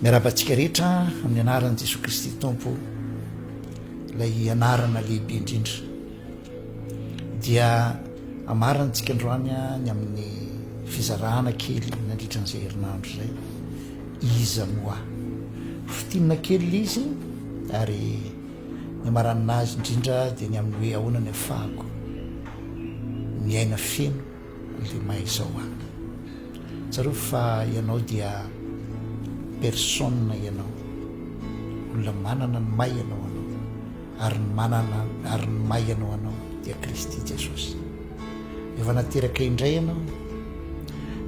Miarahaba antsika rehetra amin'ny anaran'i Jesoa Kristy Tompo, ilay anarana lehibe indrindra. Dia amarantsika androany ny amin'ny fizarana kely nandritra an'izay herinandro izay. Iza moa aho? Fintinina kely ilay izy ary ny amaranana azy indrindra dia ny amin'ny hoe ahoana ny afahako miaina feno le maha izao ahy. Tsarovy fa ianao dia personne ianao, olona manana ny maha ianao anao, ary ny manana ary ny maha ianao anao dia Kristy Jesosy. Efa nateraka indray ianao,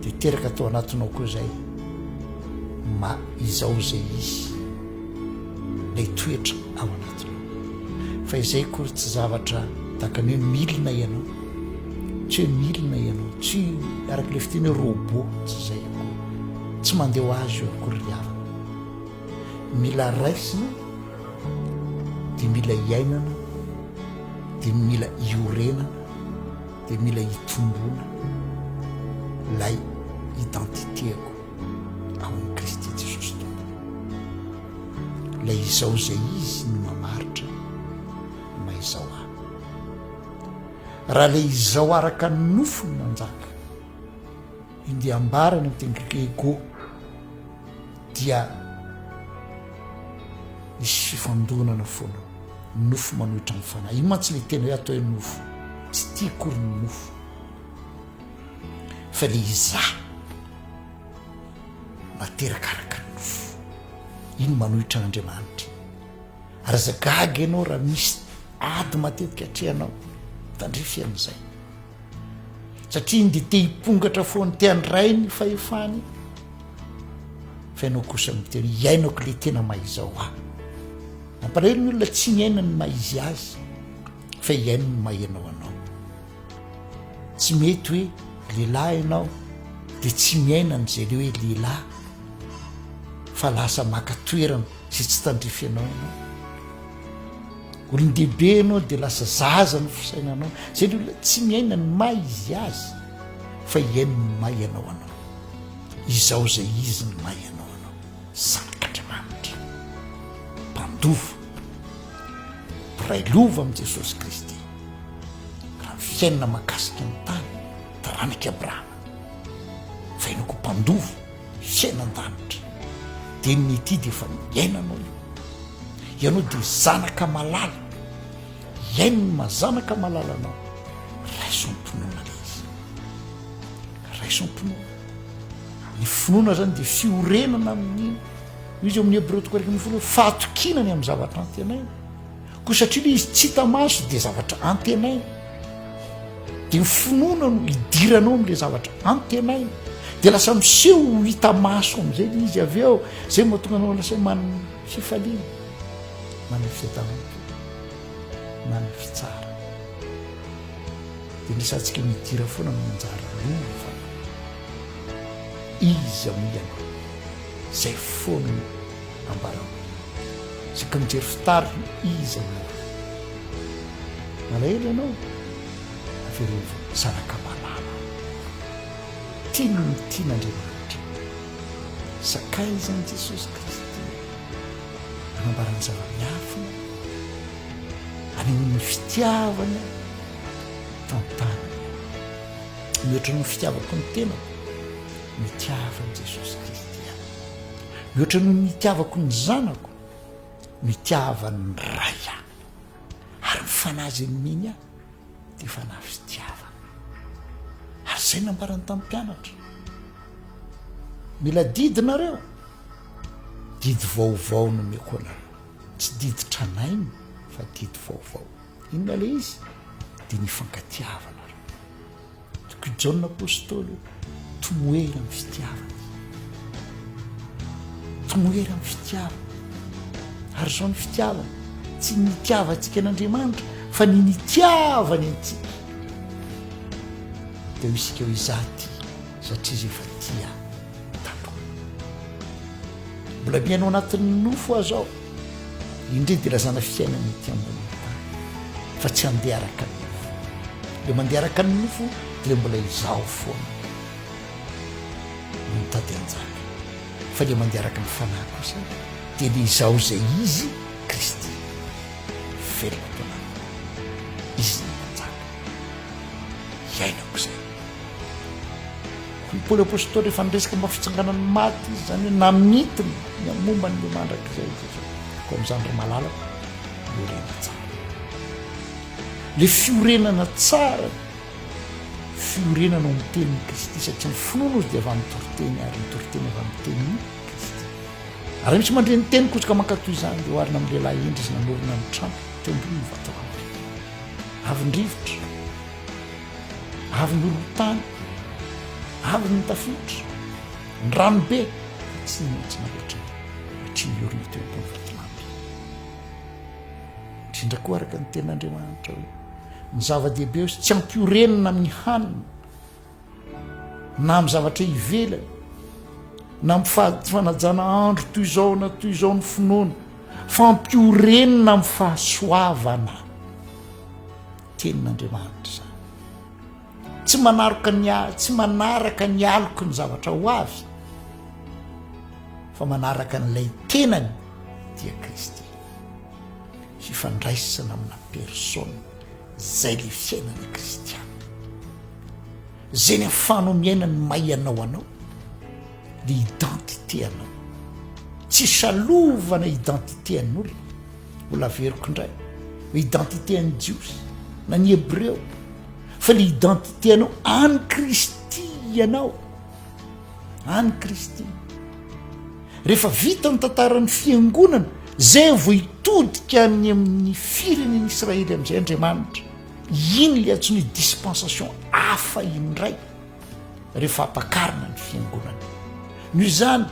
dia teraka tao anatinao koa izay maha izao izay izy, ilay toetra ao anatinao. Fa izay akory tsy zavatra tahaka ny hoe milina ianao. Tsy hoe milina ianao, tsy araka ilay fiteny hoe robot, tsy izay akory. Tsy mandeha ho azy io akory ry havana. Mila raisina, dia mila iainana, dia mila iorenana, dia mila itomboana ilay identité-ko ao amin'i Kristy Jesosy Tompo. Ilay izao izay izy no mamaritra ny maha izao ahy. Raha ilay izao araka ny nofo no manjaka, iny dia ambarany amin'ny teny grika ego, dia misy fifandonana foana, ny nofo manohitra ny fanahy. Io mantsy ilay tena hoe atao hoe nofo, tsy tia akory ny nofo, fa ilay izaho nateraka araka ny nofo, iny manohitra an'Andriamanitra iny. Ary aza gaga ianao raha misy ady matetika atrehanao, tandrify amin'izay. Satria iny dia te hipongatra foana, te handray ny fahefany. Fa ianao kosa miteny, iainako ilay tena maha izao ahy. Mampalahelo ny olona tsy miaina ny maha izy azy, fa iaino ny maha ianao anao. Tsy mety hoe lehilahy ianao dia tsy miaina an'izay le hoe lehilahy, fa lasa maka toerana izay tsy tandrify anao ianao. Olon-dehibe ianao dia lasa zaza ny fisainanao. Izay le olona tsy miaina ny maha izy azy fa hiaino ny maha ianao anao. Izao izay izy ny maha ianao anao. Zanak'Andriamanitra. Mpandova. Mpiray lova amin'i Jesosy Kristy. Raha ny fiainana mahakasika ny tany, taranak'i Abrahama. Fa ianao koa mpandova. Fiainan-danitra. Dia ny ity dia efa niainanao io. Ianao dia zanaka malala. Iaino ny maha zanaka malala anao. Raiso am-pinoana ilay izy. Raiso am-pinoana. Ny finoana zany dia fiorenana amin'ny izy eo amin'ny Hebreo toko 11 fahatokiana ny amin'ny zavatra antenaina. Koa satria ilay izy tsy hita maso dia zavatra antenaina. Dia ny finoana no idiranao amin'ilay zavatra antenaina. Dia lasa miseho ho hita maso amin'izay ilay izy avy eo. Izay no mahatonga anao lasa manana fifaliana, manana fiadanam-po, manana fitsarana. Dia nisantsika midira foana amin'ny anjara lova. Iza moa ianao? Izay foana no ambarao. Isaky mijery fitariny iza ianao? Malahelo ianao? Avereno zanaka malala. Tiany ny tian'Andriamanitra. Sakaizan'i Jesosy Kristy. Anambarany zava-miafina. Anehoany ny fitiavany tantanany. Mihoatra noho ny fitiavako ny tenako, no itiavan'i Jesosy Kristy ahy. Mihoatra noho ny itiavako ny zanako, no itiavan'ny Ray ahy. Ary ny fanahy izay nomeny ahy dia fanahy fitiavana. Ary izay nambarany tamin'ny mpianatra. Mila didy nareo. Didy vaovao nomeko anareo. Tsy didy tranainy fa didy vaovao. Inona ilay izy? Dia ny fankatiavanareo. Toky Jaona Apostoly hoe, tomoera amin'ny fitiavana. Tomoera amin'ny fitiavana. Ary izao ny fitiavana, tsy ny nitiavantsika an'Andriamanitra, fa ny nitiavany antsika. Dia hoy isika hoe izaho tia, satria izy efa tia ahy taloha. Mbola miaina ao anatin'ny nofo aho izao. Indray dia lazana fiainana ety ambonin'ny tany fa tsy handeha araka ny nofo. Ilay mandeha araka ny nofo dia ilay mbola izaho foana no mitady hanjaka. Fa le mandeha araka ny Fanahy kosa dia le izaho izay izy, Kristy, velona ato anatiko. Izy no mpanjaka. Iainako izay. Hoy Paoly Apostoly rehefa niresaka momba fitsanganan'ny maty izy, izany hoe namintiny ny momba ny mandrakizay izy izao. Koa amin'izany ry malalako, miorena tsara. Le fiorenana tsara, fiorenana ao amin'ny tenin'i Kristy, satria ny finoana ozy dia avy amin'ny toriteny ary ny toriteny avy amin'ny tenin'i Kristy. Ary raha misy mandre ny teniko izy ka mankatò izany dia oharina amin'ny lehilahy hendry izy nanorina ny trano teo ambonin'ny vatolampy. Avy ny rivotra, avy ny horohorontany, avy ny tafiotra, ny ranobe, fa tsy nihantsona ilay trano, satria niorina teo ambony vatolampy. Indrindra koa araka ny tenin'Andriamanitra hoe ny zava-dehibe hoe tsy ampiorenina amin'ny hanina na amin'ny zavatra ivelany na amin'ny fanajana andro toy izao na toy izao ny finoana fa ampiorenina amin'ny fahasoavana. Tenin'Andriamanitra izany. Tsy manaroka ny tsy manaraka ny aloky ny zavatra ho avy fa manaraka an'ilay tenany dia Kristy. Fifandraisana amina persona zay le fiainana kristiana. Zay ny afahanao miaina ny maha ianao anao, le identité anao. Tsy salovana identité an'olona. Mbola averiko indray, hoe identité an'ny Jiosy na ny Hebreo, fa le identité anao any Kristy ianao, any Kristy. Rehefa vita ny tantaran'ny fiangonana, zay vao hitodika any amin'ny firenen'i Israely amin'izay Andriamanitra. Iny le antsoina hoe dispensation hafa indray. rehefa ampakarina ny fiangonana. Noho izany,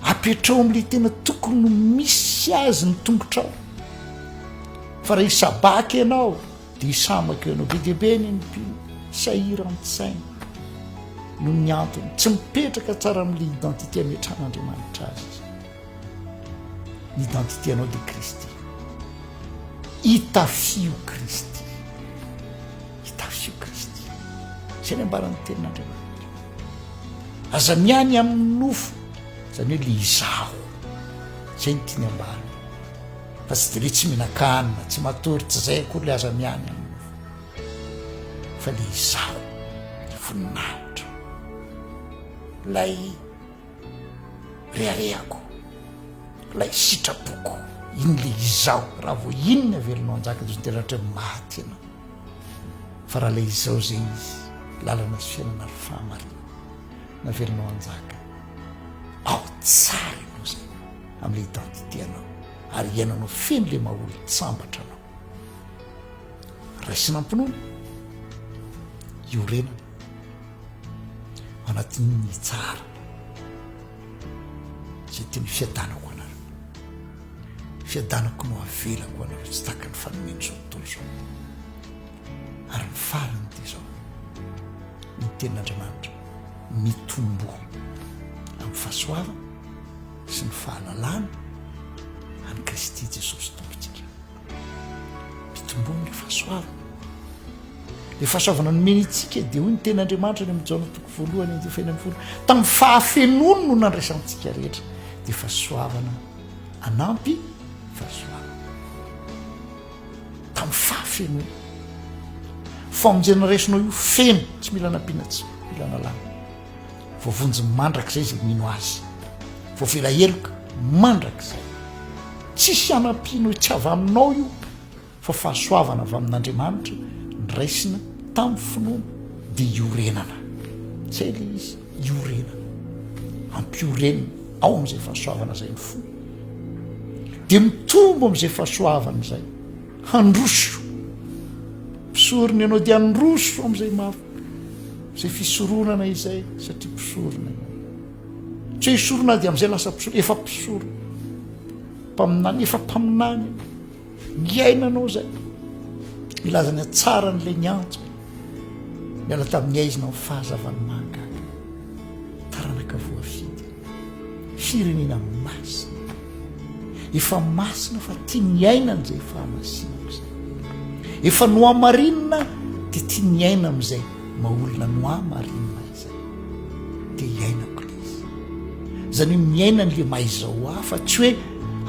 apetrao amin'ilay tena tokony ho misy azy ny tongotrao. Fa raha hisabaka ianao, dia hisamaka ianao. Be dia be ny mpino sahiran-tsaina noho ny antony tsy mipetraka tsara amin'ilay identité ametrahan'Andriamanitra azy izy. Ny identité anao dia Kristy. Itafio Kristy. Itafio Kristy. Izay ny ambaran'ny tenin'Andriamanitra. Aza miany amin'ny nofo, izany hoe le izaho. Izay ny tiany ambara. Fa tsy dia le tsy mihinan-kanina, tsy matory, tsy izay akory le aza miany amin'ny nofo. Fa le izaho, voninahitra. Ilay reharehako, ilay sitrapoko, iny le izaho, raha vao iny ny avelinao hanjaka dia zon-teratra hoe maty ianao. Fa raha ilay izaho izay izy, lalana sy fiainana ary fahamarinana, navelinao hanjaka, ao tsara ianao izay amin'ilay identité anao ary iainanao feno ilay maha olon-tsambatra anao. Raisina am-pinoana, iorenana. Anatin'ny tsara izay teny fiadanako anareo. Fiadanako no avelako anareo tsy tahaka ny fanomen'izao tontolo izao. Ary ny farany dia izao, ny tenin'Andriamanitra mitomboa amin'ny fahasoavana sy ny fahalalana an'i Kristy Jesosy Tompontsika. Mitomboa amin'ny fahasoavana. Ilay fahasoavana nomeny antsika dia hoy ny tenin'Andriamanitra any amin'ny Jaona toko voalohany andininy faha-16, tamin'ny fahafenoany no nandraisantsika rehetra, dia fahasoavana anampy fahasoavana. Tamin'ny fahafenoany. Famonjena raisinao io feno, tsy mila nampiana, tsy mila nalana. Voavonjy mandrakizay izay mino azy. Voavela heloka mandrakizay. Tsisy hanampiana io, tsy avy aminao io. Fa fahasoavana avy amin'Andriamanitra noraisina tamin'ny finoana dia iorenana. Izay ilay izy, iorenana. Ampiorenina ao amin'izay fahasoavana izay ny fo. Dia mitombo amin'izay fahasoavana izay. Handroso. Mpisorona ianao dia handroso amin'izay mafy. Izay fisoronana izay satria mpisorona ianao. Tsy hoe hisorona dia amin'izay lasa mpisorona, efa mpisorona. Mpaminany, efa mpaminany ianao. Niainanao izay. Milaza ny hatsaran'ilay niantso. Niala tamin'ny haizina amin'ny fahazavan'ny mahagaga. Taranaka voafidy. Firenena masina. Efa masina fa tia niaina an'izay fahamasinako izay. Efa nohamarinina dia tia niaina amin'izay maha olona nohamarinina izay. Dia iainako ilay izy. Izany hoe miaina an'le maha izao ahy fa tsy hoe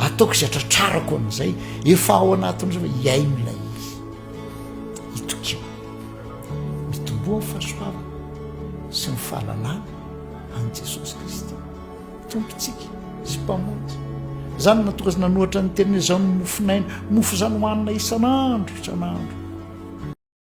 ataoko izay tratrarako an'izay. Efa ao anatin'izay fa hiaino ilay izy. Itokio. Mitomboa ny fahasoavana sy ny fahalalana an'i Jesosy Kristy. Tompontsika sy Mpamonjy. Izany no nahatonga azy nanohatra ny teniny hoe izao no mofon'aina. Mofo izany hohanina isan'andro isan'andro.